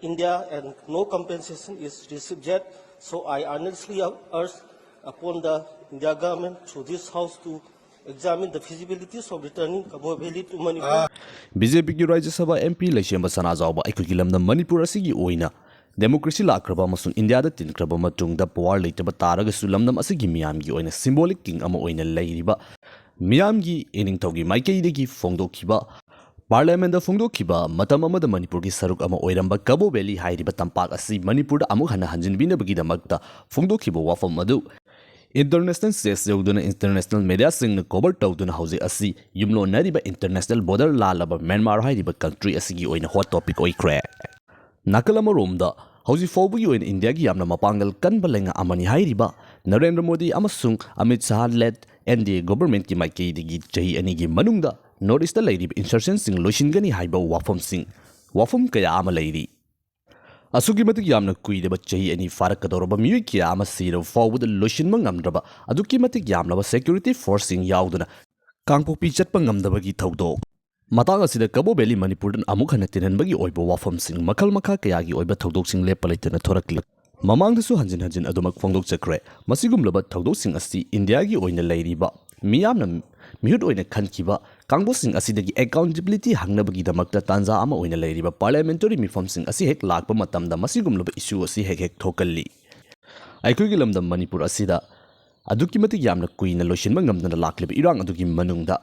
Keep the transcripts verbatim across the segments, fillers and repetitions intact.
India and no compensation is received yet. So I earnestly urge upon the India government through this house to examine the feasibilities of returning Kabo Valley to Manipur. B J ꯄꯤꯒꯤ ꯔꯥꯖ꯭ꯌ ꯁꯚꯥ M P ꯂꯩꯁꯦꯝꯕ ꯁꯅꯥꯖꯥꯎꯕ ꯑꯩꯈꯣꯏꯒꯤ ꯂꯝꯗꯝ ꯃꯅꯤꯄꯨꯔ ꯑꯁꯤꯒꯤ ꯑꯣꯏꯅ democracy ꯂꯥꯛꯈ꯭ꯔꯕ ꯑꯃꯁꯨꯡ ꯏꯟꯗꯤꯌꯥꯗ ꯇꯤꯟꯈ꯭ꯔꯕ ꯃꯇꯨꯡꯗ power ꯂꯩꯇꯕ ꯇꯥꯔꯒꯁꯨ ꯂꯝꯗꯝ ꯑꯁꯤꯒꯤ ꯃꯤꯌꯥꯝꯒꯤ ꯑꯣꯏꯅ ꯁꯤꯝꯕꯣꯂꯤꯛ ꯀꯤꯡ ꯑꯃ ꯑꯣꯏꯅ ꯂꯩꯔꯤꯕ ꯃꯤꯌꯥꯝꯒꯤ ꯏꯅꯤꯡꯊꯧꯒꯤ ꯃꯥꯏꯀꯩꯗꯒꯤ ꯐꯣꯡꯗꯣꯛꯈꯤꯕ ꯄꯥꯔꯂꯤꯌꯥꯃꯦꯟꯗ ꯐꯣꯡꯗꯣꯛꯈꯤꯕ ꯃꯇꯝ ꯑꯃꯗ ꯃꯅꯤꯄꯨꯔꯒꯤ ꯁꯔꯨꯛ ꯑꯃ ꯑꯣꯏꯔꯝꯕ ꯀꯕꯣ ꯚꯦꯂꯤ ꯍꯥꯏꯔꯤꯕ ꯇꯝꯄꯥꯛ ꯑꯁꯤ ꯃꯅꯤꯄꯨꯔꯗ ꯑꯃꯨꯛ ꯍꯟꯅ ꯍꯟꯖꯤꯟꯕꯤꯅꯕꯒꯤꯗꯃꯛꯇ ꯐꯣꯡꯗꯣꯛꯈꯤꯕ ꯋꯥꯐꯝ ꯑꯗꯨ ꯏꯟꯇꯔꯅꯦꯁꯅꯦꯜ ꯁ꯭ꯇꯦꯖ ꯌꯧꯗꯨꯅ ꯏꯟꯇꯔꯅꯦꯁꯅꯦꯜ ꯃꯦꯗꯤꯌꯥꯁꯤꯡꯅ ꯀꯣꯚꯔ ꯇꯧꯗꯨꯅ ꯍꯧꯖꯤꯛ ꯑꯁꯤ ꯌꯨꯝꯂꯣꯟꯅꯔꯤꯕ ꯏꯟꯇꯔꯅꯦꯁꯅꯦꯜ ꯕꯣꯔꯗꯔ ꯂꯥꯜꯂꯕ ꯃ꯭ꯌꯥꯟꯃꯥꯔ ꯍꯥꯏꯔꯤꯕ ꯀꯟꯇ꯭ꯔꯤ ꯑꯁꯤꯒꯤ ꯑꯣꯏꯅ ꯍꯣꯠ ꯇꯣꯄꯤꯛ ꯑꯣꯏꯈ꯭ꯔꯦ꯫ ꯅꯥꯀꯜ ꯑꯃꯔꯣꯝꯗ ꯍꯧꯖꯤꯛ ꯐꯥꯎꯕꯒꯤ ꯑꯣꯏꯅ ꯏꯟꯗꯤꯌꯥꯒꯤ ꯌꯥꯝꯅ ꯃꯄꯥꯡꯒꯜ ꯀꯟꯕ ꯂꯩꯉꯥꯛ ꯑꯃꯅꯤ ꯍꯥꯏꯔꯤꯕ ꯅꯔꯦꯟꯗ꯭ꯔ ꯃꯣꯗꯤ ꯑꯃꯁꯨꯡ ꯑꯃꯤꯠ ꯁꯍꯥ ꯂꯦꯗ ꯑꯦꯟ ꯗꯤ ꯑꯦ ꯒꯣꯚꯔꯟꯃꯦꯟꯠꯀꯤ ꯃꯥꯏꯀꯩꯗꯒꯤ ꯆꯍꯤ ꯑꯅꯤꯒꯤ ꯃꯅꯨꯡꯗ ꯅꯣꯔꯠ ꯏꯁꯇ ꯂꯩꯔꯤꯕ ꯏꯟꯁꯔꯖꯦꯟꯁꯤꯡ ꯂꯣꯏꯁꯤꯟꯒꯅꯤ ꯍꯥꯏꯕ ꯋꯥꯐꯝꯁꯤꯡ, ꯋꯥꯐꯝ ꯀꯌꯥ ꯑꯃ ꯂꯩꯔꯤ꯫ ꯑꯁꯨꯛꯀꯤ ꯃꯇꯤꯛ ꯌꯥꯝꯅ ꯀꯨꯏꯔꯕ ꯆꯍꯤ ꯑꯅꯤ ꯐꯥꯔꯛꯀꯗꯧꯔꯕ ꯃꯤꯑꯣꯏ ꯀꯌꯥ ꯑꯃ ꯁꯤꯔꯕ ꯐꯥꯎꯕꯗ ꯂꯣꯏꯁꯤꯟꯕ ꯉꯝꯗ꯭ꯔꯕ ꯑꯗꯨꯛꯀꯤ ꯃꯇꯤꯛ ꯌꯥꯝꯂꯕ ꯁꯦꯀ꯭ꯌꯨꯔꯤꯇꯤ ꯐꯣꯔꯁꯁꯤꯡ ꯌꯥꯎꯗꯨꯅ ꯀꯥꯡꯄꯣꯛꯄꯤ ꯆꯠꯄ ꯉꯝꯗꯕꯒꯤ ꯊꯧꯗꯣꯛ꯫ ꯃꯇꯥꯡ ꯑꯁꯤꯗ ꯀꯕꯣ ꯚꯦꯂꯤ ꯃꯅꯤꯄꯨꯔꯗ ꯑꯃꯨꯛ ꯍꯟꯅ ꯇꯤꯟꯍꯟꯕꯒꯤ ꯑꯣꯏꯕ ꯋꯥꯐꯝꯁꯤꯡ ꯃꯈꯜ ꯃꯈꯥ ꯀꯌꯥꯒꯤ ꯑꯣꯏꯕ ꯊꯧꯗꯣꯛꯁꯤꯡ ꯂꯦꯞꯄ ꯂꯩꯇꯅ ꯊꯣꯔꯛꯂꯤ꯫ ꯃꯃꯥꯡꯗꯁꯨ ꯍꯟꯖꯤꯟ ꯍꯟꯖꯤꯟ ꯑꯗꯨꯃꯛ ꯐꯣꯡꯗꯣꯛꯆꯈ꯭ꯔꯦ꯫ ꯃꯁꯤꯒꯨꯝꯂꯕ ꯊꯧꯗꯣꯛꯁꯤꯡ ꯑꯁꯤ ꯏꯟꯗꯤꯌꯥꯒꯤ ꯑꯣꯏꯅ ꯂꯩꯔꯤꯕ ꯃꯤꯌꯥꯝꯅ ꯃꯤꯍꯨꯠ ꯑꯣꯏꯅ ꯈꯟꯈꯤꯕ ꯀꯥꯡꯕꯨꯁꯤꯡ ꯑꯁꯤꯗꯒꯤ ꯑꯦꯀꯥꯎꯟꯇꯦꯕꯤꯂꯤꯇꯤ ꯍꯪꯅꯕꯒꯤꯗꯃꯛꯇ ꯇꯥꯟꯖꯥ ꯑꯃ ꯑꯣꯏꯅ ꯂꯩꯔꯤꯕ ꯄꯥꯔꯂꯤꯌꯥꯃꯦꯟꯇꯔꯤ ꯃꯤꯐꯝꯁꯤꯡ ꯑꯁꯤ ꯍꯦꯛ ꯂꯥꯛꯄ ꯃꯇꯝꯗ ꯃꯁꯤꯒꯨꯝꯂꯕ ꯏꯁꯨ ꯑꯁꯤ ꯍꯦꯛ ꯍꯦꯛ ꯊꯣꯛꯀꯜꯂꯤ꯫ ꯑꯩꯈꯣꯏꯒꯤ ꯂꯝꯗꯝ ꯃꯅꯤꯄꯨꯔ ꯑꯁꯤꯗ ꯑꯗꯨꯛꯀꯤ ꯃꯇꯤꯛ ꯌꯥꯝꯅ ꯀꯨꯏꯅ ꯂꯣꯏꯁꯤꯟꯕ ꯉꯝꯗꯅ ꯂꯥꯛꯂꯤꯕ ꯏꯔꯥꯡ ꯑꯗꯨꯒꯤ ꯃꯅꯨꯡꯗ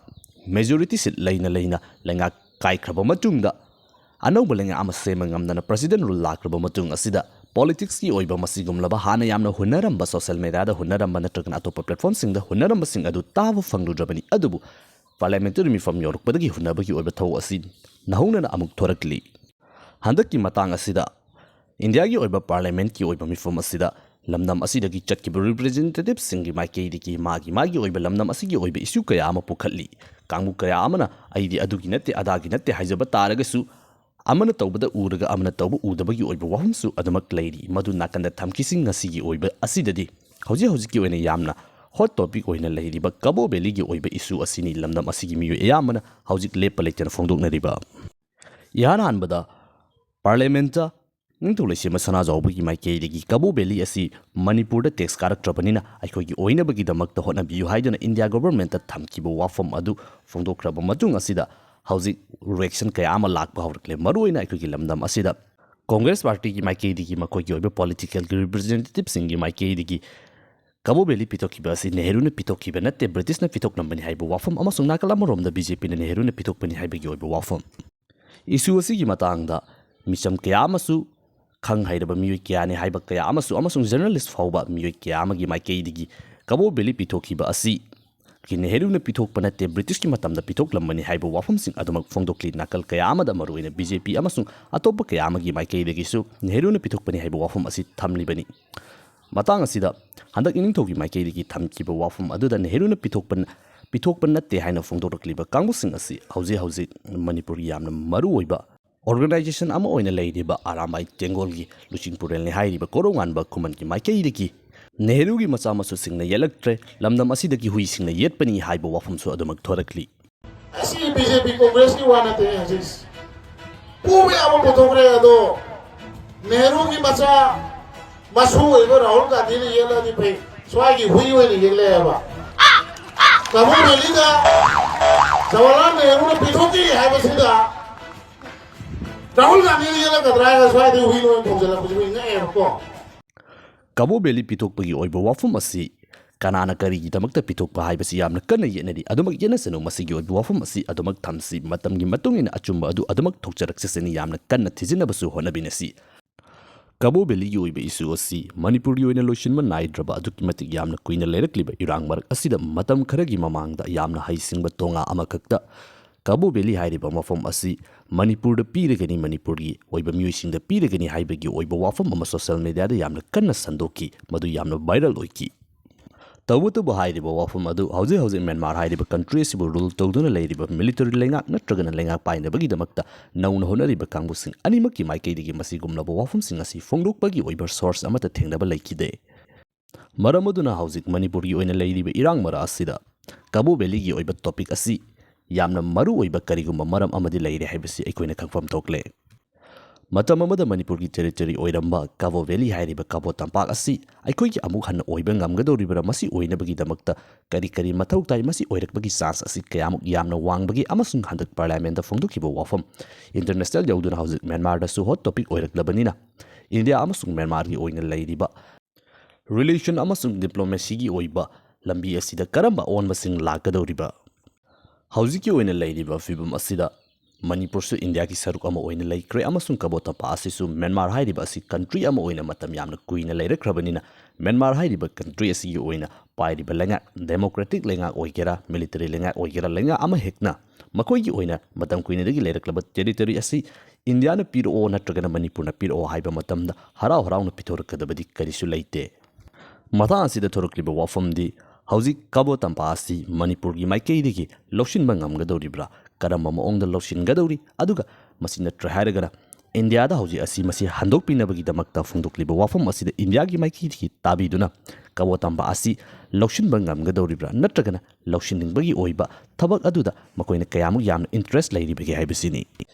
ꯃꯦꯖꯣꯔꯤꯇꯤ ꯁꯤꯠ ꯂꯩꯅ ꯂꯩꯅ ꯂꯩꯉꯥꯛ ꯀꯥꯏꯈ꯭ꯔꯕ ꯃꯇꯨꯡꯗ ꯑꯅꯧꯕ ꯂꯩꯉꯥꯛ ꯑꯃ ꯁꯦꯝꯕ ꯉꯝꯗꯅ ꯄ꯭ꯔꯁꯤꯗꯦꯟ ꯔꯨꯜ ꯂꯥꯛꯈ꯭ꯔꯕ ꯃꯇꯨꯡ ꯑꯁꯤꯗ ꯄꯣꯂꯤꯇꯤꯛꯁꯀꯤ ꯑꯣꯏꯕ ꯃꯁꯤꯒꯨꯝꯂꯕ ꯍꯥꯟꯅ ꯌꯥꯝꯅ ꯍꯨꯟꯅꯔꯝꯕ, ꯁꯣꯁꯤꯌꯦꯜ ꯃꯦꯗꯤꯌꯥꯗ ꯍꯨꯟꯅꯔꯝꯕ ꯅꯠꯇ꯭ꯔꯒꯅ ꯑꯇꯣꯞꯄ ꯄ꯭ꯂꯦꯠꯐꯣꯔꯝꯁꯤꯡꯗ ꯍꯨꯟꯅꯔꯝꯕꯁꯤꯡ ꯑꯗꯨ ꯇꯥꯕ ꯐꯪꯂꯨꯗ꯭ꯔꯕꯅꯤ꯫ ꯑꯗꯨꯕꯨ ꯄꯥꯔꯂꯤꯌꯥꯃꯦꯟꯇꯔꯤ ꯃꯤꯐꯝ ꯌꯧꯔꯛꯄꯗꯒꯤ ꯍꯨꯟꯅꯕꯒꯤ ꯑꯣꯏꯕ ꯊꯧꯑꯣꯡ ꯑꯁꯤ ꯅꯧꯍꯧꯅꯅ ꯑꯃꯨꯛ ꯊꯣꯔꯛꯂꯤ꯫ ꯍꯟꯗꯛꯀꯤ ꯃꯇꯥꯡ ꯑꯁꯤꯗ ꯏꯟꯗꯤꯌꯥꯒꯤ ꯑꯣꯏꯕ ꯄꯥꯔꯂꯤꯌꯥꯃꯦꯟꯠꯀꯤ ꯑꯣꯏꯕ ꯃꯤꯐꯝ ꯑꯁꯤꯗ ꯂꯝꯗꯝ ꯑꯁꯤꯗꯒꯤ ꯆꯠꯈꯤꯕ ꯔꯤꯄ꯭ꯔꯖꯦꯟꯇꯦꯇꯤꯚꯁꯤꯡꯒꯤ ꯃꯥꯏꯀꯩꯗꯒꯤ ꯃꯥꯒꯤ ꯃꯥꯒꯤ ꯑꯣꯏꯕ ꯂꯝꯗꯝ ꯑꯁꯤꯒꯤ ꯑꯣꯏꯕ ꯏꯁꯨ ꯀꯌꯥ ꯑꯃ ꯄꯨꯈꯠꯂꯤ꯫ ꯀꯥꯡꯕꯨ ꯀꯌꯥ ꯑꯃꯅ ꯑꯩꯗꯤ ꯑꯗꯨꯒꯤ ꯅꯠꯇꯦ, ꯑꯗꯥꯒꯤ ꯅꯠꯇꯦ ꯍꯥꯏꯖꯕ ꯇꯥꯔꯒꯁꯨ, ꯑꯃꯅ ꯇꯧꯕꯗ ꯎꯔꯒ ꯑꯃꯅ ꯇꯧꯕ ꯎꯗꯕꯒꯤ ꯑꯣꯏꯕ ꯋꯥꯐꯝꯁꯨ ꯑꯗꯨꯃꯛ ꯂꯩꯔꯤ꯫ ꯃꯗꯨ ꯅꯥꯀꯟꯗ ꯊꯝꯈꯤꯁꯤ꯫ ꯉꯁꯤꯒꯤ ꯑꯣꯏꯕ ꯑꯁꯤꯗꯗꯤ ꯍꯧꯖꯤꯛ ꯍꯧꯖꯤꯛꯀꯤ ꯑꯣꯏꯅ ꯌꯥꯝꯅ ꯍꯣꯠ ꯇꯣꯄꯤꯛ ꯑꯣꯏꯅ ꯂꯩꯔꯤꯕ ꯀꯕꯣ ꯚꯦꯂꯤꯒꯤ ꯑꯣꯏꯕ ꯏꯁꯨ ꯑꯁꯤꯅꯤ ꯂꯝꯗꯝ ꯑꯁꯤꯒꯤ ꯃꯤꯑꯣꯏ ꯑꯌꯥꯝꯕꯅ ꯍꯧꯖꯤꯛ ꯂꯦꯞꯄ ꯂꯩꯇꯅ ꯐꯣꯡꯗꯣꯛꯅꯔꯤꯕ꯫ ꯏꯍꯥꯟ ꯍꯥꯟꯕꯗ ꯄꯥꯔꯂꯤꯌꯥꯃꯦꯟꯠꯇ ꯅꯤꯡꯊꯧ ꯂꯩꯁꯦꯝꯕ ꯁꯅꯥꯖꯥꯎꯕꯒꯤ ꯃꯥꯏꯀꯩꯗꯒꯤ ꯀꯕꯣ ꯚꯦꯂꯤ ꯑꯁꯤ ꯃꯅꯤꯄꯨꯔꯗ ꯇꯦꯛꯁ ꯀꯥꯔꯛꯇ꯭ꯔꯕꯅꯤꯅ ꯑꯩꯈꯣꯏꯒꯤ ꯑꯣꯏꯅꯕꯒꯤꯗꯃꯛꯇ ꯍꯣꯠꯅꯕꯤꯌꯨ ꯍꯥꯏꯗꯨꯅ ꯏꯟꯗꯤꯌꯥ ꯒꯣꯚꯔꯟꯃꯦꯟꯠꯇ ꯊꯝꯈꯤꯕ ꯋꯥꯐꯝ ꯑꯗꯨ ꯐꯣꯡꯗꯣꯛꯈ꯭ꯔꯕ ꯃꯇꯨꯡ ꯑꯁꯤꯗ ꯍꯧꯖꯤꯛ ꯔꯤꯑꯦꯛꯁꯟ ꯀꯌꯥ ꯑꯃ ꯂꯥꯛꯄ ꯍꯧꯔꯛꯂꯦ꯫ ꯃꯔꯨꯑꯣꯏꯅ ꯑꯩꯈꯣꯏꯒꯤ ꯂꯝꯗꯝ ꯑꯁꯤꯗ ꯀꯣꯡꯒ꯭ꯔꯦꯁ ꯄꯥꯔꯇꯤꯒꯤ ꯃꯥꯏꯀꯩꯗꯒꯤ ꯃꯈꯣꯏꯒꯤ ꯑꯣꯏꯕ ꯄꯣꯂꯤꯇꯤꯀꯦꯜꯒꯤ ꯔꯤꯄ꯭ꯔꯖꯦꯟꯇꯦꯇꯤꯚꯁꯤꯡꯒꯤ ꯃꯥꯏꯀꯩꯗꯒꯤ ꯀꯕꯣ ꯚꯦꯂꯤ ꯄꯤꯊꯣꯛꯈꯤꯕ ꯑꯁꯤ ꯅꯦꯍꯔꯨꯅ ꯄꯤꯊꯣꯛꯈꯤꯕ ꯅꯠꯇꯦ, ꯕ꯭ꯔꯤꯇꯤꯁꯅ ꯄꯤꯊꯣꯛꯂꯝꯕꯅꯤ ꯍꯥꯏꯕ ꯋꯥꯐꯝ ꯑꯃꯁꯨꯡ ꯅꯥꯀꯜ ꯑꯃꯔꯣꯝꯗ ꯕꯤ ꯖꯦ ꯄꯤꯅ ꯅꯦꯍꯔꯨꯅ ꯄꯤꯊꯣꯛꯄꯅꯤ ꯍꯥꯏꯕꯒꯤ ꯑꯣꯏꯕ ꯋꯥꯐꯝ꯫ ꯏꯁꯨ ꯑꯁꯤꯒꯤ ꯃꯇꯥꯡꯗ ꯃꯤꯆꯝ ꯀꯌꯥ ꯑꯃꯁꯨ, ꯈꯪ ꯍꯩꯔꯕ ꯃꯤꯑꯣꯏ ꯀꯌꯥꯅꯤ ꯍꯥꯏꯕ ꯀꯌꯥ ꯑꯃꯁꯨ, ꯑꯃꯁꯨꯡ ꯖꯔꯅꯦꯂꯤꯁ ꯐꯥꯎꯕ ꯃꯤꯑꯣꯏ ꯀꯌꯥ ꯑꯃꯒꯤ ꯃꯥꯏꯀꯩꯗꯒꯤ ꯀꯕꯣ ꯚꯦꯂꯤ ꯄꯤꯊꯣꯛꯈꯤꯕ ꯑꯁꯤ ꯅꯦꯍꯔꯨꯅ ꯄꯤꯊꯣꯛꯄ ꯅꯠꯇꯦ, ꯕ꯭ꯔꯤꯇꯤꯁꯀꯤ ꯃꯇꯝꯗ ꯄꯤꯊꯣꯛꯂꯝꯕꯅꯤ ꯍꯥꯏꯕ ꯋꯥꯐꯝꯁꯤꯡ ꯑꯗꯨꯃꯛ ꯐꯣꯡꯗꯣꯛꯂꯤ꯫ ꯅꯥꯀꯜ ꯀꯌꯥ ꯑꯃꯗ, ꯃꯔꯨꯑꯣꯏꯅ ꯕꯤ ꯖꯦ ꯄꯤ ꯑꯃꯁꯨꯡ ꯑꯇꯣꯞꯄ ꯀꯌꯥ ꯑꯃꯒꯤ ꯃꯥꯏꯀꯩꯗꯒꯤꯁꯨ ꯅꯦꯍꯔꯨꯅ ꯄꯤꯊꯣꯛꯄꯅꯤ ꯍꯥꯏꯕ ꯋꯥꯐꯝ ꯑꯁꯤ ꯊꯝꯂꯤꯕꯅꯤ꯫ ꯃꯇꯥꯡ ꯑꯁꯤꯗ ꯍꯟꯗꯛ ꯏꯅꯤꯡꯊꯧꯒꯤ ꯃꯥꯏꯀꯩꯗꯒꯤ ꯊꯝꯈꯤꯕ ꯋꯥꯐꯝ ꯑꯗꯨꯗ ꯅꯦꯍꯔꯨꯅ ꯄꯤꯊꯣꯛꯄ, ꯄꯤꯊꯣꯛꯄ ꯅꯠꯇꯦ ꯍꯥꯏꯅ ꯐꯣꯡꯗꯣꯔꯛꯂꯤꯕ ꯀꯥꯡꯕꯨꯁꯤꯡ ꯑꯁꯤ ꯍꯧꯖꯤꯛ ꯍꯧꯖꯤꯛ ꯃꯅꯤꯄꯨꯔꯒꯤ ꯌꯥꯝꯅ ꯃꯔꯨꯑꯣꯏꯕ ꯑꯣꯔꯒꯅꯥꯏꯖꯦꯁꯟ ꯑꯃ ꯑꯣꯏꯅ ꯂꯩꯔꯤꯕ ꯑꯔꯥꯝꯕꯥꯏ ꯇꯦꯡꯒꯣꯜꯒꯤ ꯂꯨꯆꯤꯡꯄꯨꯔꯦꯜꯅꯤ ꯍꯥꯏꯔꯤꯕ ꯀꯣꯔꯧꯉꯥꯟꯕ ꯈꯨꯃꯟꯒꯤ ꯃꯥꯏꯀꯩꯗꯒꯤ ꯅꯦꯍꯔꯨꯒꯤ ꯃꯆꯥ ꯃꯁꯨꯁꯤꯡꯅ ꯌꯦꯜꯂꯛꯇ꯭ꯔꯦ, ꯂꯝꯗꯝ ꯑꯁꯤꯗꯒꯤ ꯍꯨꯏꯁꯤꯡꯅ ꯌꯦꯠꯄꯅꯤ ꯍꯥꯏꯕ ꯋꯥꯐꯝꯁꯨ ꯑꯗꯨꯃꯛ ꯊꯣꯔꯛꯂꯤ꯫ ꯑꯁꯤ ꯕꯤ ꯖꯦ ꯄꯤ ꯀꯣꯡꯒ꯭ꯔꯦꯁꯀꯤ ꯋꯥ ꯅꯠꯇꯦ ꯍꯧꯖꯤꯛ꯫ ꯄꯨꯕ ꯌꯥꯕ ꯄꯨꯊꯣꯛꯈ꯭ꯔꯦ, ꯑꯗꯣ ꯅꯦꯍꯔꯨꯒꯤ ꯃꯆꯥ ꯃꯁꯨ ꯑꯣꯏꯕ ꯔꯥꯍꯨꯜ ꯒꯥꯟꯙꯤꯅ ꯌꯦꯜꯂꯗꯤ ꯐꯩ, ꯁ꯭ꯋꯥꯏꯒꯤ ꯍꯨꯏ ꯑꯣꯏꯅ ꯌꯦꯜꯂꯦ ꯍꯥꯏꯕ꯫ ꯀꯕꯣ ꯚꯦꯂꯤꯗ ꯖꯋꯥꯍꯔꯂꯥꯜ ꯅꯦꯍꯔꯨꯅ ꯄꯤꯊꯣꯛꯈꯤ ꯍꯥꯏꯕꯁꯤꯗ ꯔꯥꯍꯨꯜ ꯒꯥꯟꯙꯤꯅ ꯌꯦꯜꯂꯛꯀꯗ꯭ꯔꯥ ꯍꯥꯏꯔꯒ ꯁ꯭ꯋꯥꯏꯗꯒꯤ ꯍꯨꯏ ꯂꯣꯏ ꯈꯣꯡꯖꯤꯜꯂꯛꯄꯁꯤꯕꯨ ꯉꯛꯑꯦꯕꯀꯣ꯫ ꯀꯕꯣ ꯚꯦꯂꯤ ꯄꯤꯊꯣꯛꯄꯒꯤ ꯑꯣꯏꯕ ꯋꯥꯐꯝ ꯑꯁꯤ ꯀꯅꯥꯅ ꯀꯔꯤꯒꯤꯗꯃꯛꯇ ꯄꯤꯊꯣꯛꯄ ꯍꯥꯏꯕꯁꯤ ꯌꯥꯝꯅ ꯀꯟꯅ ꯌꯦꯠꯅꯔꯤ꯫ ꯑꯗꯨꯃꯛ ꯌꯦꯠꯅꯁꯅꯨ, ꯃꯁꯤꯒꯤ ꯑꯣꯏꯕ ꯋꯥꯐꯝ ꯑꯁꯤ ꯑꯗꯨꯃꯛ ꯊꯝꯁꯤ꯫ ꯃꯇꯝꯒꯤ ꯃꯇꯨꯡ ꯏꯟꯅ ꯑꯆꯨꯝꯕ ꯑꯗꯨ ꯑꯗꯨꯃꯛ ꯊꯣꯛꯆꯔꯛꯆꯁꯅꯤ꯫ ꯌꯥꯝꯅ ꯀꯟꯅ ꯊꯤꯖꯤꯟꯅꯕꯁꯨ ꯍꯣꯠꯅꯃꯤꯟꯅꯁꯤ꯫ ꯀꯕꯣ ꯚꯦꯂꯤꯒꯤ ꯑꯣꯏꯕ ꯏꯁꯨ ꯑꯁꯤ ꯃꯅꯤꯄꯨꯔꯒꯤ ꯑꯣꯏꯅ ꯂꯣꯏꯁꯤꯟꯕ ꯅꯥꯏꯗ꯭ꯔꯕ ꯑꯗꯨꯛꯀꯤ ꯃꯇꯤꯛ ꯌꯥꯝꯅ ꯀꯨꯏꯅ ꯂꯩꯔꯛꯂꯤꯕ ꯏꯔꯥꯡ ꯃꯔꯛ ꯑꯁꯤꯗ ꯃꯇꯝ ꯈꯔꯒꯤ ꯃꯃꯥꯡꯗ ꯌꯥꯝꯅ ꯍꯩꯁꯤꯡꯕ ꯇꯣꯉꯥ ꯑꯃꯈꯛꯇ ꯀꯕꯣ ꯚꯦꯂꯤ ꯍꯥꯏꯔꯤꯕ ꯃꯐꯝ ꯑꯁꯤ ꯃꯅꯤꯄꯨꯔꯗ ꯄꯤꯔꯒꯅꯤ, ꯃꯅꯤꯄꯨꯔꯒꯤ ꯑꯣꯏꯕ ꯃꯤꯑꯣꯏꯁꯤꯡꯗ ꯄꯤꯔꯒꯅꯤ ꯍꯥꯏꯕꯒꯤ ꯑꯣꯏꯕ ꯋꯥꯐꯝ ꯑꯃ ꯁꯣꯁꯤꯌꯦꯜ ꯃꯦꯗꯤꯌꯥꯗ ꯌꯥꯝꯅ ꯀꯟꯅ ꯁꯟꯗꯣꯛꯈꯤ꯫ ꯃꯗꯨ ꯌꯥꯝꯅ ꯚꯥꯏꯔꯦꯜ ꯑꯣꯏꯈꯤ꯫ ꯇꯧꯕꯇꯕꯨ ꯍꯥꯏꯔꯤꯕ ꯋꯥꯐꯝ ꯑꯗꯨ ꯍꯧꯖꯤꯛ ꯍꯧꯖꯤꯛ ꯃ꯭ꯌꯥꯟꯃꯥꯔ ꯍꯥꯏꯔꯤꯕ ꯀꯟꯇ꯭ꯔꯤ ꯑꯁꯤꯕꯨ ꯔꯨꯜ ꯇꯧꯗꯨꯅ ꯂꯩꯔꯤꯕ ꯃꯤꯂꯤꯇꯔꯤ ꯂꯩꯉꯥꯛ ꯅꯠꯇ꯭ꯔꯒꯅ ꯂꯩꯉꯥꯛ ꯄꯥꯏꯅꯕꯒꯤꯗꯃꯛꯇ ꯅꯧꯅ ꯍꯣꯠꯅꯔꯤꯕ ꯀꯥꯡꯕꯨꯁꯤꯡ ꯑꯅꯤꯃꯛꯀꯤ ꯃꯥꯏꯀꯩꯗꯒꯤ ꯃꯁꯤꯒꯨꯝꯂꯕ ꯋꯥꯐꯝꯁꯤꯡ ꯑꯁꯤ ꯐꯣꯡꯗꯣꯛꯄꯒꯤ ꯑꯣꯏꯕ ꯁꯣꯔꯁ ꯑꯃꯠꯇ ꯊꯦꯡꯅꯕ ꯂꯩꯈꯤꯗꯦ꯫ ꯃꯔꯝ ꯑꯗꯨꯅ ꯍꯧꯖꯤꯛ ꯃꯅꯤꯄꯨꯔꯒꯤ ꯑꯣꯏꯅ ꯂꯩꯔꯤꯕ ꯏꯔꯥꯡ ꯃꯔꯛ ꯑꯁꯤꯗ ꯀꯕꯣ ꯚꯦꯂꯤꯒꯤ ꯑꯣꯏꯕ ꯇꯣꯄꯤꯛ ꯑꯁꯤ ꯌꯥꯝꯅ ꯃꯔꯨ ꯑꯣꯏꯕ ꯀꯔꯤꯒꯨꯝꯕ ꯃꯔꯝ ꯑꯃꯗꯤ ꯂꯩꯔꯦ ꯍꯥꯏꯕꯁꯤ ꯑꯩꯈꯣꯏꯅ ꯈꯪꯐꯝ ꯊꯣꯛꯂꯦ꯫ ꯃꯇꯝ ꯑꯃꯗ ꯃꯅꯤꯄꯨꯔꯒꯤ territory ꯑꯣꯏꯔꯝꯕ ꯀꯕꯣ valley ꯍꯥꯏꯔꯤꯕ ꯀꯕꯣ ꯇꯝꯄꯥꯛ ꯑꯁꯤ ꯑꯩꯈꯣꯏꯒꯤ ꯑꯃꯨꯛ ꯍꯟꯅ ꯑꯣꯏꯕ ꯉꯝꯒꯗꯧꯔꯤꯕ꯭ꯔꯥ? ꯃꯁꯤ ꯑꯣꯏꯅꯕꯒꯤꯗꯃꯛꯇ ꯀꯔꯤ ꯀꯔꯤ ꯃꯊꯧ ꯇꯥꯏ? ꯃꯁꯤ ꯑꯣꯏꯔꯛꯄꯒꯤ chance ꯑꯁꯤ ꯀꯌꯥꯃꯨꯛ ꯌꯥꯝꯅ ꯋꯥꯡꯕꯒꯦ? ꯑꯃꯁꯨꯡ ꯍꯟꯗꯛ parliament ꯐꯣꯡꯗꯣꯛꯈꯤꯕ ꯋꯥꯐꯝ international ꯌꯧꯗꯨꯅ ꯍꯧꯖꯤꯛ ꯃ꯭ꯌꯥꯟꯃꯥꯔꯗꯁꯨ hot topic ꯑꯣꯏꯔꯛꯂꯕꯅꯤꯅ, ꯏꯟꯗꯤꯌꯥ ꯑꯃꯁꯨꯡ ꯃ꯭ꯌꯥꯟꯃꯥꯔꯒꯤ ꯑꯣꯏꯅ ꯂꯩꯔꯤꯕ relation ꯑꯃꯁꯨꯡ diplomacyꯒꯤ ꯑꯣꯏꯕ ꯂꯝꯕꯤ ꯑꯁꯤꯗ ꯀꯔꯝꯕ ꯑꯑꯣꯟꯕꯁꯤꯡ ꯂꯥꯛꯀꯗꯧꯔꯤꯕ? ꯍꯧꯖꯤꯛꯀꯤ ꯑꯣꯏꯅ ꯂꯩꯔꯤꯕ ꯐꯤꯕꯝ ꯑꯁꯤꯗ ꯃꯅꯤꯄꯨꯔꯁꯨ ꯏꯟꯗꯤꯌꯥꯒꯤ ꯁꯔꯨꯛ ꯑꯃ ꯑꯣꯏꯅ ꯂꯩꯈ꯭ꯔꯦ ꯑꯃꯁꯨꯡ ꯀꯕꯣ ꯇꯝꯄꯥꯛ ꯑꯁꯤꯁꯨ ꯃ꯭ꯌꯥꯟꯃꯥꯔ ꯍꯥꯏꯔꯤꯕ ꯑꯁꯤ country ꯑꯃ ꯑꯣꯏꯅ ꯃꯇꯝ ꯌꯥꯝꯅ ꯀꯨꯏꯅ ꯂꯩꯔꯛꯈ꯭ꯔꯕꯅꯤꯅ, ꯃ꯭ꯌꯥꯟꯃꯥꯔ ꯍꯥꯏꯔꯤꯕ country ꯑꯁꯤꯒꯤ ꯑꯣꯏꯅ ꯄꯥꯏꯔꯤꯕ ꯂꯩꯉꯥꯛ, democratic ꯂꯩꯉꯥꯛ ꯑꯣꯏꯒꯦꯔꯥ, military ꯂꯩꯉꯥꯛ ꯑꯣꯏꯒꯦꯔꯥ, ꯂꯩꯉꯥꯛ ꯑꯃ ꯍꯦꯛꯅ ꯃꯈꯣꯏꯒꯤ ꯑꯣꯏꯅ ꯃꯇꯝ ꯀꯨꯏꯅꯗꯒꯤ ꯂꯩꯔꯛꯂꯕ territory ꯑꯁꯤ ꯏꯟꯗꯤꯌꯥꯅ ꯄꯤꯔꯛꯑꯣ ꯅꯠꯇ꯭ꯔꯒꯅ ꯃꯅꯤꯄꯨꯔꯅ ꯄꯤꯔꯛꯑꯣ ꯍꯥꯏꯕ ꯃꯇꯝꯗ ꯍꯔꯥꯎ ꯍꯔꯥꯎꯅ ꯄꯤꯊꯣꯔꯛꯀꯗꯕꯗꯤ ꯀꯔꯤꯁꯨ ꯂꯩꯇꯦ꯫ ꯃꯇꯥꯡ ꯑꯁꯤꯗ ꯊꯣꯔꯛꯂꯤꯕ ꯋꯥꯐꯝꯗꯤ, ꯍꯧꯖꯤꯛ ꯀꯕꯣ ꯇꯝꯄꯥꯛ ꯑꯁꯤ ꯃꯅꯤꯄꯨꯔꯒꯤ ꯃꯥꯏꯀꯩꯗꯒꯤ ꯂꯧꯁꯤꯟꯕ ꯉꯝꯒꯗꯧꯔꯤꯕ꯭ꯔꯥ? ꯀꯔꯝꯕ ꯃꯑꯣꯡꯗ ꯂꯧꯁꯤꯟꯒꯗꯧꯔꯤ? ꯑꯗꯨꯒ ꯃꯁꯤ ꯅꯠꯇ꯭ꯔꯦ ꯍꯥꯏꯔꯒꯅ ꯏꯟꯗꯤꯌꯥꯗ ꯍꯧꯖꯤꯛ ꯑꯁꯤ ꯃꯁꯤ ꯍꯟꯗꯣꯛꯄꯤꯅꯕꯒꯤꯗꯃꯛꯇ ꯐꯣꯡꯗꯣꯛꯂꯤꯕ ꯋꯥꯐꯝ ꯑꯁꯤꯗ ꯏꯟꯗꯤꯌꯥꯒꯤ ꯃꯥꯏꯀꯩꯗꯒꯤ ꯇꯥꯕꯤꯗꯨꯅ ꯀꯕꯣ ꯇꯝꯄꯥꯛ ꯑꯁꯤ ꯂꯧꯁꯤꯟꯕ ꯉꯝꯒꯗꯧꯔꯤꯕ꯭ꯔꯥ? ꯅꯠꯇ꯭ꯔꯒꯅ ꯂꯧꯁꯤꯟꯅꯤꯡꯕꯒꯤ ꯑꯣꯏꯕ ꯊꯕꯛ ꯑꯗꯨꯗ ꯃꯈꯣꯏꯅ ꯀꯌꯥꯃꯨꯛ ꯌꯥꯝꯅ interest ꯂꯩꯔꯤꯕꯒꯦ ꯍꯥꯏꯕꯁꯤꯅꯤ꯫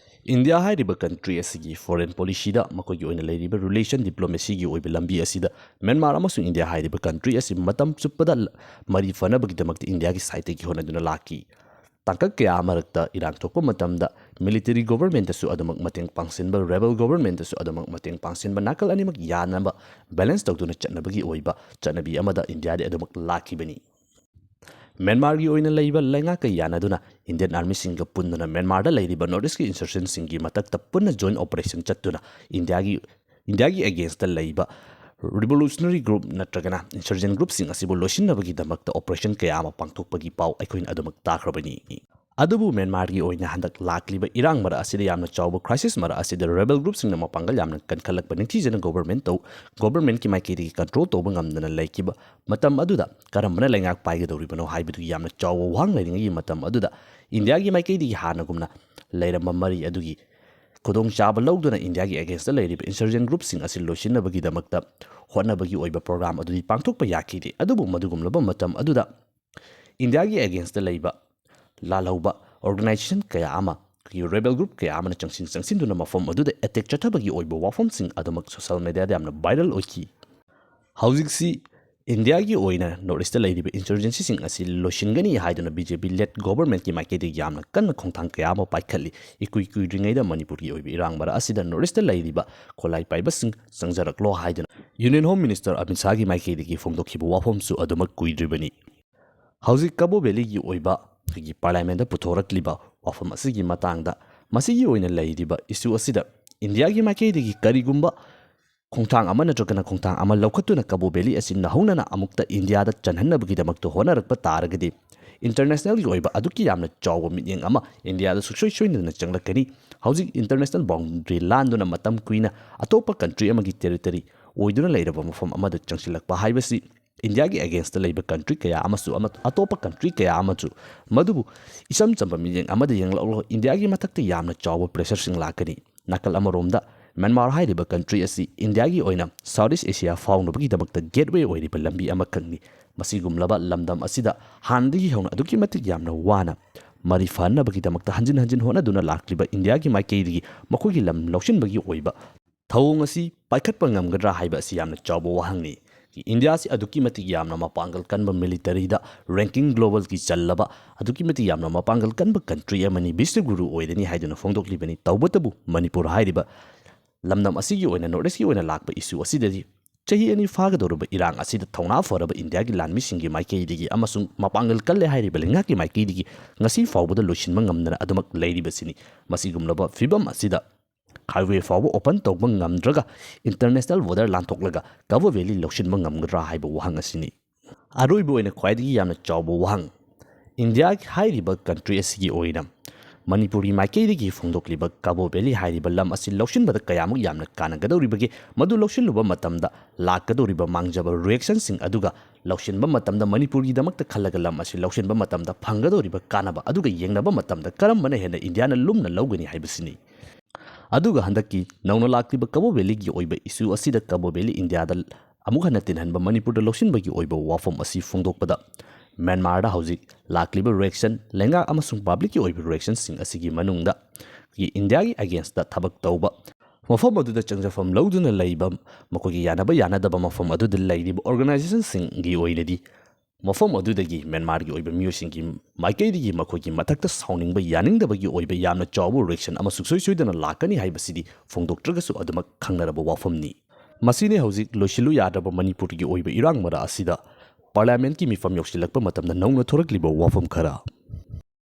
ꯏꯟꯗꯤꯌꯥ ꯍꯥꯏꯔꯤꯕ country ꯑꯁꯤꯒꯤ foreign policyꯗ ꯃꯈꯣꯏꯒꯤ ꯑꯣꯏꯅ ꯂꯩꯔꯤꯕ relation diplomacyꯒꯤ ꯑꯣꯏꯕ ꯂꯝꯕꯤ ꯑꯁꯤꯗ ꯃ꯭ꯌꯥꯟꯃꯥꯔ ꯑꯃꯁꯨꯡ ꯏꯟꯗꯤꯌꯥ ꯍꯥꯏꯔꯤꯕ country ꯑꯁꯤ ꯃꯇꯝ ꯆꯨꯞꯄꯗ ꯃꯔꯤ ꯐꯅꯕꯒꯤꯗꯃꯛꯇ ꯏꯟꯗꯤꯌꯥꯒꯤ sideꯇꯒꯤ ꯍꯣꯠꯅꯗꯨꯅ ꯂꯥꯛꯈꯤ꯫ ꯇꯥꯡꯀꯛ ꯀꯌꯥ ꯃꯔꯛꯇ ꯏꯔꯥꯡ ꯊꯣꯛꯄ ꯃꯇꯝꯗ military governmentꯇꯁꯨ ꯑꯗꯨꯃꯛ ꯃꯇꯦꯡ ꯄꯥꯡꯁꯤꯟꯕ, rebel governmentꯇꯁꯨ ꯑꯗꯨꯃꯛ ꯃꯇꯦꯡ ꯄꯥꯡꯁꯤꯟꯕ, ꯅꯥꯀꯜ ꯑꯅꯤꯃꯛ ꯌꯥꯅꯕ balance ꯇꯧꯗꯨꯅ ꯆꯠꯅꯕꯒꯤ ꯑꯣꯏꯕ ꯆꯠꯅꯕꯤ ꯑꯃꯗ ꯏꯟꯗꯤꯌꯥꯗꯤ ꯑꯗꯨꯃꯛ ꯂꯥꯛꯈꯤꯕꯅꯤ꯫ ꯃ꯭ꯌꯥꯟꯃꯥꯔꯒꯤ ꯑꯣꯏꯅ ꯂꯩꯕ ꯂꯩꯉꯥꯛꯀ ꯌꯥꯅꯗꯨꯅ Indian armyꯁꯤꯡꯒ ꯄꯨꯟꯗꯨꯅ ꯃ꯭ꯌꯥꯟꯃꯥꯔꯗ ꯂꯩꯔꯤꯕ North Eastꯀꯤ insurgentꯁꯤꯡꯒꯤ ꯃꯊꯛꯇ ꯄꯨꯟꯅ joint operation ꯆꯠꯇꯨꯅ ꯏꯟꯗꯤꯌꯥꯒꯤ, ꯏꯟꯗꯤꯌꯥꯒꯤ againstꯇ ꯂꯩꯕ revolutionary group ꯅꯠꯇ꯭ꯔꯒꯅ insurgent groupꯁꯤꯡ ꯑꯁꯤꯕꯨ ꯂꯣꯏꯁꯤꯟꯅꯕꯒꯤꯗꯃꯛꯇ operation ꯀꯌꯥ ꯑꯃ ꯄꯥꯡꯊꯣꯛꯄꯒꯤ ꯄꯥꯎ ꯑꯩꯈꯣꯏꯅ ꯑꯗꯨꯃꯛ ꯇꯥꯈ꯭ꯔꯕꯅꯤ꯫ ꯑꯗꯨꯕꯨ ꯃ꯭ꯌꯥꯟꯃꯥꯔꯒꯤ ꯑꯣꯏꯅ ꯍꯟꯗꯛ ꯂꯥꯛꯂꯤꯕ ꯏꯔꯥꯡ ꯃꯔꯛ ꯑꯁꯤꯗ, ꯌꯥꯝꯅ ꯆꯥꯎꯕ crisis ꯃꯔꯛ ꯑꯁꯤꯗ rebel groupꯁꯤꯡꯅ ꯃꯄꯥꯡꯒꯜ ꯌꯥꯝꯅ ꯀꯟꯈꯠꯂꯛꯄ, ꯅꯤꯡꯊꯤꯖꯅ government ꯇꯧ, governmentꯀꯤ ꯃꯥꯏꯀꯩꯗꯒꯤ control ꯇꯧꯕ ꯉꯝꯗꯅ ꯂꯩꯈꯤꯕ ꯃꯇꯝ ꯑꯗꯨꯗ ꯀꯔꯝꯕꯅ ꯂꯩꯉꯥꯛ ꯄꯥꯏꯒꯗꯧꯔꯤꯕꯅꯣ ꯍꯥꯏꯕꯗꯨꯒꯤ ꯌꯥꯝꯅ ꯆꯥꯎꯕ ꯋꯥꯍꯪ ꯂꯩꯔꯤꯉꯩꯒꯤ ꯃꯇꯝ ꯑꯗꯨꯗ ꯏꯟꯗꯤꯌꯥꯒꯤ ꯃꯥꯏꯀꯩꯗꯒꯤ ꯍꯥꯟꯅꯒꯨꯝꯅ ꯂꯩꯔꯝꯕ ꯃꯔꯤ ꯑꯗꯨꯒꯤ ꯈꯨꯗꯣꯡꯆꯥꯕ ꯂꯧꯗꯨꯅ ꯏꯟꯗꯤꯌꯥꯒꯤ againstꯇ ꯂꯩꯔꯤꯕ insurgent groupꯁꯤꯡ ꯑꯁꯤ ꯂꯣꯏꯁꯤꯟꯅꯕꯒꯤꯗꯃꯛꯇ ꯍꯣꯠꯅꯕꯒꯤ ꯑꯣꯏꯕ program ꯑꯗꯨꯗꯤ ꯄꯥꯡꯊꯣꯛꯄ ꯌꯥꯈꯤꯗꯦ꯫ ꯑꯗꯨꯕꯨ ꯃꯗꯨꯒꯨꯝꯂꯕ ꯃꯇꯝ ꯑꯗꯨꯗ ꯏꯟꯗꯤꯌꯥꯒꯤ againstꯇ ꯂꯩꯕ ꯂꯥꯜꯍꯧꯕ organization ꯀꯌꯥ ꯑꯃ ꯔꯦꯕꯦꯜ ꯒ꯭ꯔꯨꯞ ꯀꯌꯥ ꯑꯃꯅ ꯆꯪꯁꯤꯟ ꯆꯪꯁꯤꯟꯗꯨꯅ ꯃꯐꯝ ꯑꯗꯨꯗ ꯑꯦꯇꯦꯛ ꯆꯠꯊꯕꯒꯤ ꯑꯣꯏꯕ ꯋꯥꯐꯝꯁꯤꯡ ꯑꯗꯨꯃꯛ ꯁꯣꯁꯤꯌꯦꯜ ꯃꯦꯗꯤꯌꯥꯗ ꯌꯥꯝꯅ ꯚꯥꯏꯔꯦꯜ ꯑꯣꯏꯈꯤ꯫ ꯍꯧꯖꯤꯛꯁꯤ ꯏꯟꯗꯤꯌꯥꯒꯤ ꯑꯣꯏꯅ ꯅꯣꯔꯠ ꯏꯁꯇ ꯂꯩꯔꯤꯕ ꯏꯟꯁꯔꯖꯦꯟꯁꯤꯁꯤꯡ ꯑꯁꯤ ꯂꯣꯏꯁꯤꯟꯒꯅꯤ ꯍꯥꯏꯗꯨꯅ ꯕꯤ ꯖꯦ ꯄꯤ ꯂꯦꯠ ꯒꯣꯕꯔꯃꯦꯟꯠꯀꯤ ꯃꯥꯏꯀꯩꯗꯒꯤ ꯌꯥꯝꯅ ꯀꯟꯅ ꯈꯣꯡꯊꯥꯡ ꯀꯌꯥ ꯑꯃ ꯄꯥꯏꯈꯠꯂꯤ꯫ ꯏꯀꯨꯏ ꯀꯨꯏꯗ꯭ꯔꯤꯉꯩꯗ ꯃꯅꯤꯄꯨꯔꯒꯤ ꯑꯣꯏꯕ ꯏꯔꯥꯡ ꯃꯔꯛ ꯑꯁꯤꯗ ꯅꯣꯔꯠ ꯏꯁꯇ ꯂꯩꯔꯤꯕ ꯈꯣꯂꯥꯏ ꯄꯥꯏꯕꯁꯤꯡ ꯆꯪꯖꯔꯛꯂꯣ ꯍꯥꯏꯗꯨꯅ ꯌꯨꯅꯤꯌꯟ ꯍꯣꯝ ꯃꯤꯅꯤꯁꯇꯔ ꯑꯃꯤꯠ ꯁꯥꯍꯒꯤ ꯃꯥꯏꯀꯩꯗꯒꯤ ꯐꯣꯡꯗꯣꯛꯈꯤꯕ ꯋꯥꯐꯝꯁꯨ ꯑꯗꯨꯃꯛ ꯀꯨꯏꯗ꯭ꯔꯤꯕꯅꯤ꯫ ꯍꯧꯖꯤꯛ ꯀꯕꯣ ꯚꯦꯂꯤꯒꯤ ꯑꯣꯏꯕ ꯑꯩꯈꯣꯏꯒꯤ ꯄꯥꯔꯂꯤꯌꯥꯃꯦꯟꯠꯇ ꯄꯨꯊꯣꯔꯛꯂꯤꯕ ꯋꯥꯐꯝ ꯑꯁꯤꯒꯤ ꯃꯇꯥꯡꯗ, ꯃꯁꯤꯒꯤ ꯑꯣꯏꯅ ꯂꯩꯔꯤꯕ ꯏꯁꯨ ꯑꯁꯤꯗ ꯏꯟꯗꯤꯌꯥꯒꯤ ꯃꯥꯏꯀꯩꯗꯒꯤ ꯀꯔꯤꯒꯨꯝꯕ ꯈꯣꯡꯊꯥꯡ ꯑꯃ ꯅꯠꯇ꯭ꯔꯒꯅ ꯈꯣꯡꯊꯥꯡ ꯑꯃ ꯂꯧꯈꯠꯇꯨꯅ ꯀꯕꯣ ꯚꯦꯂꯤ ꯑꯁꯤ ꯅꯧꯍꯧꯅꯅ ꯑꯃꯨꯛꯇ ꯏꯟꯗꯤꯌꯥꯗ ꯆꯟꯍꯟꯅꯕꯒꯤꯗꯃꯛꯇ ꯍꯣꯠꯅꯔꯛꯄ ꯇꯥꯔꯒꯗꯤ, ꯏꯟꯇꯔꯅꯦꯁꯅꯦꯜꯒꯤ ꯑꯣꯏꯕ ꯑꯗꯨꯛꯀꯤ ꯌꯥꯝꯅ ꯆꯥꯎꯕ ꯃꯤꯠꯌꯦꯡ ꯑꯃ ꯏꯟꯗꯤꯌꯥꯗ ꯁꯨꯡꯁꯣꯏ ꯁꯣꯏꯗꯅ ꯆꯪꯂꯛꯀꯅꯤ꯫ ꯍꯧꯖꯤꯛ ꯏꯟꯇꯔꯅꯦꯁꯅꯦꯜ ꯕꯥꯎꯟꯗꯔꯤ ꯂꯥꯟꯗꯨꯅ ꯃꯇꯝ ꯀꯨꯏꯅ ꯑꯇꯣꯞꯄ ꯀꯟꯇ꯭ꯔꯤ ꯑꯃꯒꯤ ꯇꯦꯔꯤꯇꯣꯔꯤ ꯑꯣꯏꯗꯨꯅ ꯂꯩꯔꯕ ꯃꯐꯝ ꯑꯃꯗ ꯆꯪꯁꯤꯜꯂꯛꯄ ꯍꯥꯏꯕꯁꯤ ꯏꯟꯗꯤꯌꯥꯒꯤ ꯑꯦꯒꯦꯟꯁꯇ ꯂꯩꯕ ꯀꯟꯇ꯭ꯔꯤ ꯀꯌꯥ ꯑꯃꯁꯨ ꯑꯃ-, ꯑꯇꯣꯞꯄ ꯀꯟꯇ꯭ꯔꯤ ꯀꯌꯥ ꯑꯃꯁꯨ ꯃꯗꯨꯕꯨ ꯏꯆꯝ ꯆꯝꯕ ꯃꯤꯠꯌꯦꯡ ꯑꯃꯗ ꯌꯦꯡꯂꯛꯂꯣ, ꯏꯟꯗꯤꯌꯥꯒꯤ ꯃꯊꯛꯇ ꯌꯥꯝꯅ ꯆꯥꯎꯕ ꯄ꯭ꯔꯦꯁꯔꯁꯤꯡ ꯂꯥꯛꯀꯅꯤ꯫ ꯅꯥꯀꯜ ꯑꯃꯔꯣꯝꯗ ꯃ꯭ꯌꯥꯟꯃꯥꯔ ꯍꯥꯏꯔꯤꯕ ꯀꯟꯇ꯭ꯔꯤ ꯑꯁꯤ ꯏꯟꯗꯤꯌꯥꯒꯤ ꯑꯣꯏꯅ ꯁꯥꯎꯠ ꯏꯁ ꯑꯦꯁꯤꯌꯥ ꯐꯥꯎꯅꯕꯒꯤꯗꯃꯛꯇ ꯒꯦꯠꯋꯦ ꯑꯣꯏꯔꯤꯕ ꯂꯝꯕꯤ ꯑꯃꯈꯛꯅꯤ꯫ ꯃꯁꯤꯒꯨꯝꯂꯕ ꯂꯝꯗꯝ ꯑꯁꯤꯗ ꯍꯥꯟꯅꯗꯒꯤ ꯍꯧꯅ ꯑꯗꯨꯛꯀꯤ ꯃꯇꯤꯛ ꯌꯥꯝꯅ ꯋꯥꯅ ꯃꯔꯤ ꯐꯅꯕꯒꯤꯗꯃꯛꯇ ꯍꯟꯖꯤꯟ ꯍꯟꯖꯤꯟ ꯍꯣꯠꯅꯗꯨꯅ ꯂꯥꯛꯂꯤꯕ ꯏꯟꯗꯤꯌꯥꯒꯤ ꯃꯥꯏꯀꯩꯗꯒꯤ ꯃꯈꯣꯏꯒꯤ ꯂꯝ ꯂꯧꯁꯤꯟꯕꯒꯤ ꯑꯣꯏꯕ ꯊꯧꯑꯣꯡ ꯑꯁꯤ ꯄꯥꯏꯈꯠꯄ ꯉꯝꯒꯗ꯭ꯔꯥ ꯍꯥꯏꯕ ꯑꯁꯤ ꯌꯥꯝꯅ ꯆꯥꯎꯕ ꯋꯥꯍꯪꯅꯤ꯫ ꯏꯟꯗꯤꯌꯥ ꯑꯁꯤ ꯑꯗꯨꯛꯀꯤ ꯃꯇꯤꯛ ꯌꯥꯝꯅ ꯃꯄꯥꯡꯒꯜ ꯀꯟꯕ, ꯃꯤꯂꯤꯇꯔꯤꯗ ꯔꯦꯡꯀꯤꯡ ꯒ꯭ꯂꯣꯕꯜꯒꯤ ꯆꯜꯂꯕ ꯑꯗꯨꯛꯀꯤ ꯃꯇꯤꯛ ꯌꯥꯝꯅ ꯃꯄꯥꯡꯒꯜ ꯀꯟꯕ ꯀꯟꯇ꯭ꯔꯤ ꯑꯃꯅꯤ, ꯕꯤꯁ꯭ꯋꯒꯨꯔꯨ ꯑꯣꯏꯔꯅꯤ ꯍꯥꯏꯗꯨꯅ ꯐꯣꯡꯗꯣꯛꯂꯤꯕꯅꯤ꯫ ꯇꯧꯕꯇꯕꯨ ꯃꯅꯤꯄꯨꯔ ꯍꯥꯏꯔꯤꯕ ꯂꯝꯗꯝ ꯑꯁꯤꯒꯤ ꯑꯣꯏꯅ, ꯅꯣꯔꯠ ꯏꯁ꯭ꯠꯀꯤ ꯑꯣꯏꯅ ꯂꯥꯛꯄ ꯏꯁꯨ ꯑꯁꯤꯗꯗꯤ ꯆꯍꯤ ꯑꯅꯤ ꯐꯥꯒꯗꯧꯔꯕ ꯏꯔꯥꯡ ꯑꯁꯤꯗ ꯊꯧꯅꯥ ꯐꯔꯕ ꯏꯟꯗꯤꯌꯥꯒꯤ ꯂꯥꯟꯃꯤꯁꯤꯡꯒꯤ ꯃꯥꯏꯀꯩꯗꯒꯤ ꯑꯃꯁꯨꯡ ꯃꯄꯥꯡꯒꯜ ꯀꯜꯂꯦ ꯍꯥꯏꯔꯤꯕ ꯂꯩꯉꯥꯛꯀꯤ ꯃꯥꯏꯀꯩꯗꯒꯤ ꯉꯁꯤ ꯐꯥꯎꯕꯗ ꯂꯣꯏꯁꯤꯟꯕ ꯉꯝꯗꯅ ꯑꯗꯨꯃꯛ ꯂꯩꯔꯤꯕꯁꯤꯅꯤ꯫ ꯃꯁꯤꯒꯨꯝꯂꯕ ꯐꯤꯕꯝ ꯑꯁꯤꯗ ꯍꯥꯏꯋꯦ ꯐꯥꯎꯕ ꯑꯣꯄꯟ ꯇꯧꯕ ꯉꯝꯗ꯭ꯔꯒ ꯏꯟꯇꯔꯅꯦꯁꯅꯦꯜ ꯕꯣꯔꯗꯔ ꯂꯥꯟꯊꯣꯛꯂꯒ ꯀꯕꯣ ꯚꯦꯂꯤ ꯂꯧꯁꯤꯟꯕ ꯉꯝꯒꯗ꯭ꯔꯥ ꯍꯥꯏꯕ ꯋꯥꯍꯪ ꯑꯁꯤꯅꯤ꯫ ꯑꯔꯣꯏꯕ ꯑꯣꯏꯅ ꯈ꯭ꯋꯥꯏꯗꯒꯤ ꯌꯥꯝꯅ ꯆꯥꯎꯕ ꯋꯥꯍꯪ, ꯏꯟꯗꯤꯌꯥ ꯍꯥꯏꯔꯤꯕ ꯀꯟꯇ꯭ꯔꯤ ꯑꯁꯤꯒꯤ ꯑꯣꯏꯅ ꯃꯅꯤꯄꯨꯔꯒꯤ ꯃꯥꯏꯀꯩꯗꯒꯤ ꯐꯣꯡꯗꯣꯛꯂꯤꯕ ꯀꯕꯣ ꯚꯦꯂꯤ ꯍꯥꯏꯔꯤꯕ ꯂꯝ ꯑꯁꯤ ꯂꯧꯁꯤꯟꯕꯗ ꯀꯌꯥꯃꯨꯛ ꯌꯥꯝꯅ ꯀꯥꯟꯅꯒꯗꯧꯔꯤꯕꯒꯦ? ꯃꯗꯨ ꯂꯧꯁꯤꯜꯂꯨꯕ ꯃꯇꯝꯗ ꯂꯥꯛꯀꯗꯧꯔꯤꯕ ꯃꯥꯡꯖꯕ, ꯔꯤꯑꯦꯛꯁꯟꯁꯤꯡ ꯑꯗꯨꯒ ꯂꯧꯁꯤꯟꯕ ꯃꯇꯝꯗ ꯃꯅꯤꯄꯨꯔꯒꯤꯗꯃꯛꯇ ꯈꯜꯂꯒ ꯂꯝ ꯑꯁꯤ ꯂꯧꯁꯤꯟꯕ ꯃꯇꯝꯗ ꯐꯪꯒꯗꯧꯔꯤꯕ ꯀꯥꯟꯅꯕ ꯑꯗꯨꯒ ꯌꯦꯡꯅꯕ ꯃꯇꯝꯗ ꯀꯔꯝꯕꯅ ꯍꯦꯟꯅ ꯏꯟꯗꯤꯌꯥꯅ ꯂꯨꯝꯅ ꯂꯧꯒꯅꯤ ꯍꯥꯏꯕꯁꯤꯅꯤ꯫ ꯑꯗꯨꯒ ꯍꯟꯗꯛꯀꯤ ꯅꯧꯅ ꯂꯥꯛꯂꯤꯕ ꯀꯕꯣ ꯚꯦꯂꯤꯒꯤ ꯑꯣꯏꯕ ꯏꯁꯨ ꯑꯁꯤꯗ ꯀꯕꯣ ꯚꯦꯂꯤ ꯏꯟꯗꯤꯌꯥꯗ ꯑꯃꯨꯛ ꯍꯟꯅ ꯇꯤꯟꯍꯟꯕ, ꯃꯅꯤꯄꯨꯔꯗ ꯂꯧꯁꯤꯟꯕꯒꯤ ꯑꯣꯏꯕ ꯋꯥꯐꯝ ꯑꯁꯤ ꯐꯣꯡꯗꯣꯛꯄꯗ ꯃ꯭ꯌꯥꯟꯃꯥꯔꯗ ꯍꯧꯖꯤꯛ ꯂꯥꯛꯂꯤꯕ ꯔꯤꯑꯦꯛꯁꯟ, ꯂꯩꯉꯥꯛ ꯑꯃꯁꯨꯡ ꯄꯕ꯭ꯂꯤꯛꯀꯤ ꯑꯣꯏꯕ ꯔꯤꯑꯦꯛꯁꯟꯁꯤꯡ ꯑꯁꯤꯒꯤ ꯃꯅꯨꯡꯗ ꯏꯟꯗꯤꯌꯥꯒꯤ ꯑꯦꯒꯦꯟꯁꯇ ꯊꯕꯛ ꯇꯧꯕ, ꯃꯐꯝ ꯑꯗꯨꯗ ꯆꯪꯖꯐꯝ ꯂꯧꯗꯨꯅ ꯂꯩꯕ, ꯃꯈꯣꯏꯒꯤ ꯌꯥꯅꯕ ꯌꯥꯅꯗꯕ ꯃꯐꯝ ꯑꯗꯨꯗ ꯂꯩꯔꯤꯕ ꯑꯣꯔꯒꯅꯥꯏꯖꯦꯁꯟꯁꯤꯡꯒꯤ ꯑꯣꯏꯅꯗꯤ ꯃꯐꯝ ꯑꯗꯨꯗꯒꯤ ꯃ꯭ꯌꯥꯟꯃꯥꯔꯒꯤ ꯑꯣꯏꯕ ꯃꯤꯑꯣꯏꯁꯤꯡꯒꯤ ꯃꯥꯏꯀꯩꯗꯒꯤ ꯃꯈꯣꯏꯒꯤ ꯃꯊꯛꯇ ꯁꯥꯎꯅꯤꯡꯕ ꯌꯥꯅꯤꯡꯗꯕꯒꯤ ꯑꯣꯏꯕ ꯌꯥꯝꯅ ꯆꯥꯎꯕ ꯔꯤꯑꯦꯛꯁꯟ ꯑꯃ ꯁꯨꯡꯁꯣꯏ ꯁꯣꯏꯗꯅ ꯂꯥꯛꯀꯅꯤ ꯍꯥꯏꯕꯁꯤꯗꯤ ꯐꯣꯡꯗꯣꯛꯇ꯭ꯔꯒꯁꯨ ꯑꯗꯨꯃꯛ ꯈꯪꯅꯔꯕ ꯋꯥꯐꯝꯅꯤ꯫ ꯃꯁꯤꯅꯤ ꯍꯧꯖꯤꯛ ꯂꯣꯏꯁꯤꯜꯂꯨ ꯌꯥꯗ꯭ꯔꯕ ꯃꯅꯤꯄꯨꯔꯒꯤ ꯑꯣꯏꯕ ꯏꯔꯥꯡ ꯃꯔꯛ ꯑꯁꯤꯗ ꯄꯥꯔꯂꯤꯌꯥꯃꯦꯟꯠꯀꯤ ꯃꯤꯐꯝ ꯌꯧꯁꯤꯜꯂꯛꯄ ꯃꯇꯝꯗ ꯅꯧꯅ ꯊꯣꯔꯛꯂꯤꯕ ꯋꯥꯐꯝ ꯈꯔ꯫